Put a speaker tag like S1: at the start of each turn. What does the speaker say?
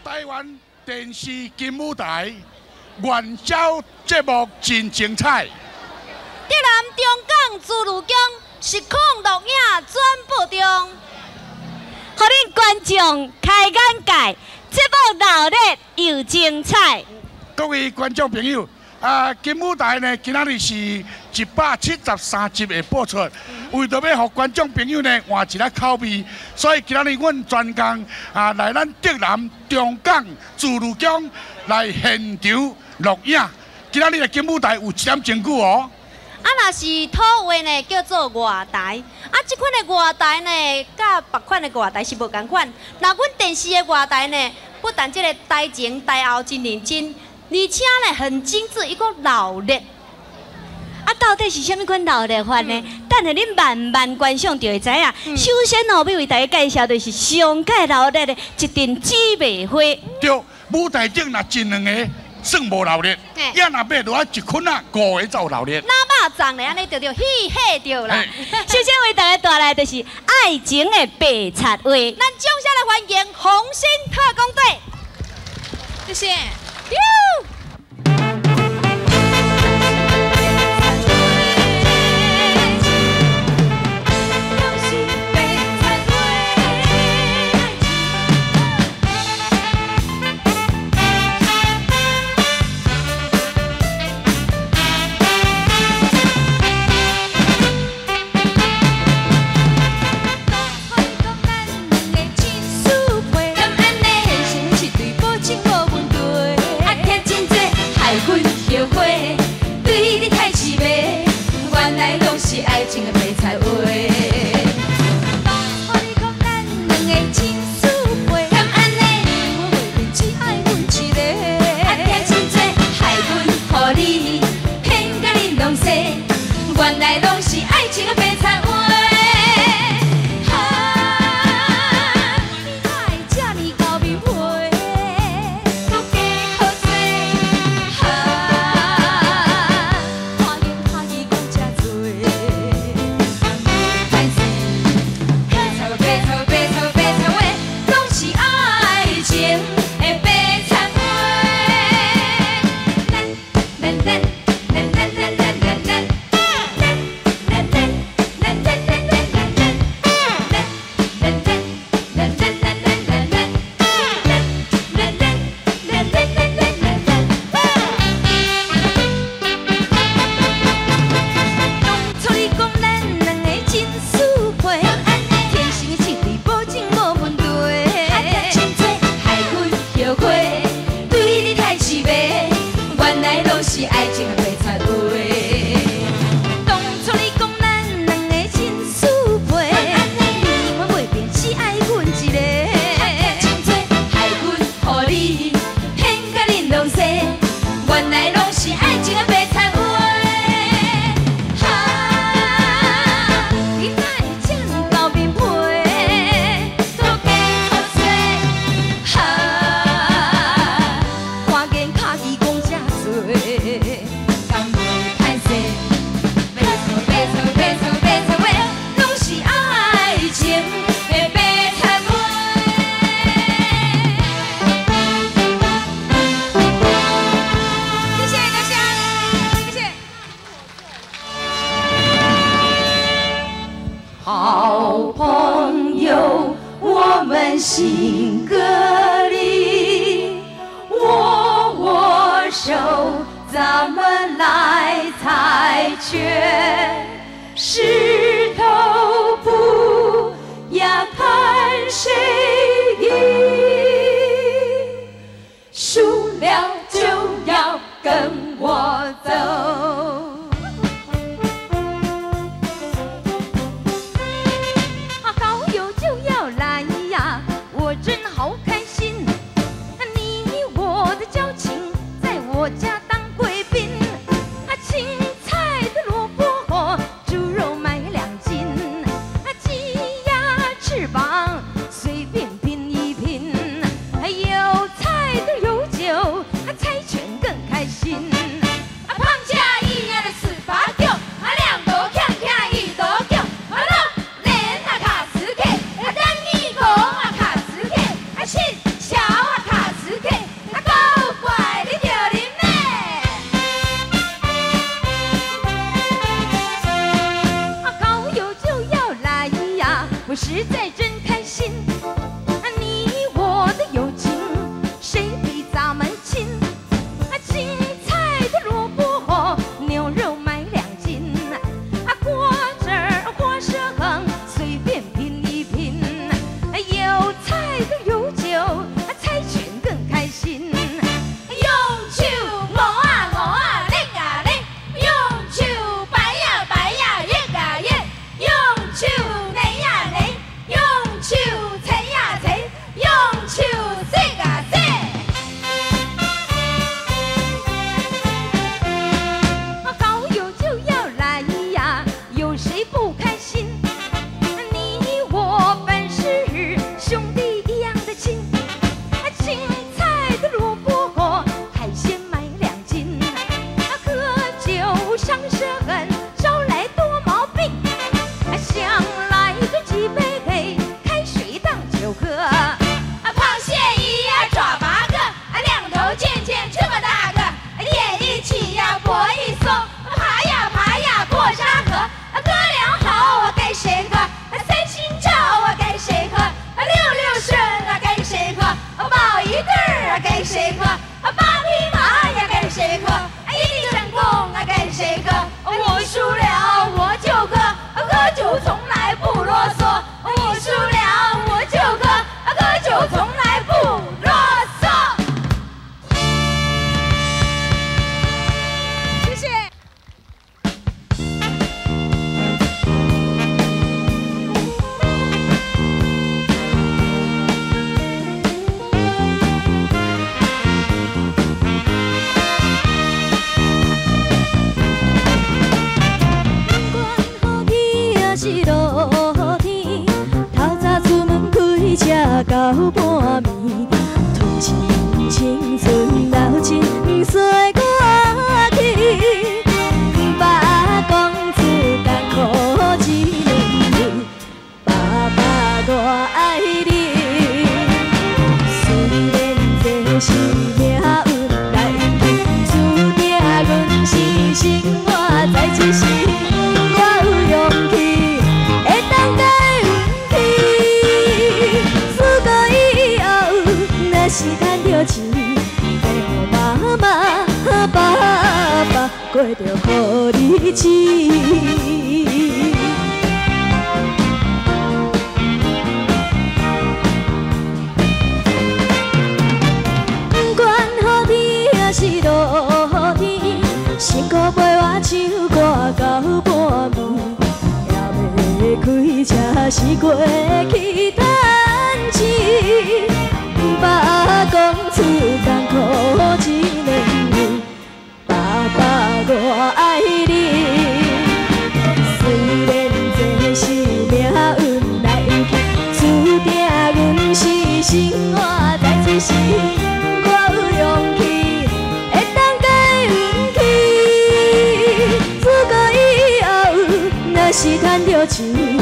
S1: 台灣電視金舞台元宵節目真精彩。
S2: 竹南中港自如宮實況錄影轉播中，
S3: 予恁觀眾開眼界，節目鬧熱又精彩。
S1: 各位觀眾朋友，啊，金舞台呢，今仔日是173集的播出。為著欲予觀眾朋友呢換一下口味，所以今仔日阮專工啊來咱竹南中港自如宮來現場錄影。今仔日的金舞台有一點鐘久哦。
S2: 啊，若是土話呢，叫做外台。啊，這款的外台呢，佮別款的外台是無仝款。若阮電視的外台呢，不但這个台前台後真認真，而且呢很精緻，伊閣鬧熱。
S3: 啊，到底是啥物款鬧熱法呢？等下恁慢慢觀賞就會知影。首先哦，欲為大家介紹就是上蓋鬧熱的一陣姊妹花。
S1: 對，舞台頂若一兩个算無鬧熱，也若欲落來一群仔五个才有鬧熱。
S2: 那肉粽咧，按呢著著戲戲著啦。
S3: 首先為大家帶來就是愛情的白賊話。
S2: 咱掌聲來歡迎紅星特工隊。
S4: 謝謝。
S3: 我家當貴賓，啊，青菜的蘿蔔。
S5: 趁著錢，欲予媽媽爸爸過著好日子。不管雨天抑是落雨天，辛苦陪我唱歌到半暝，也欲開車時過去趁錢。爸講出艱苦一年，爸爸我愛你。雖然這是命運來去，注定阮是生活在這世，我有勇氣會當改運氣。出國以後，若是趁著錢。